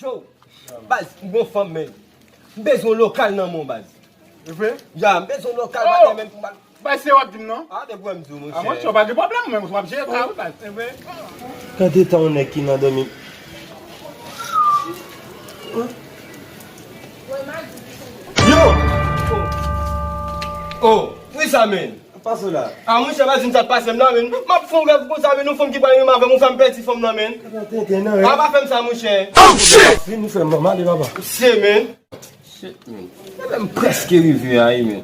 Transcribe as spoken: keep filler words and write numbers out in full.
Yo, baz, m gon fanm, men. M bezwen yon lokal nan men w, baz. E vre? Ya, m bezwen yon lokal, oh! Bagay, men pou m al. Baz, se w ap di m, non? A, depi w wè m di w, monchè. A, monchè, w pa gen pwoblèm, men w ap jere sa, wi, baz. E vre? Gade tan yon nèg ki nan dòmi. Yo! Oh! Oh! Wi, sa, men. Pase la. A, monchè, pa di m sa k pase m nan, men. M ap fè yon rèv konsa, men, yon fanm ki pral renmen avè m, yon fanm pèdi fanm nan, men. Tenten, non, a, pa fè m sa, monchè. Oh, shit! Vin, nou fè m, ale, papa. Shit, men. Shit, men. Mwen menm prèske rive a, wi, men.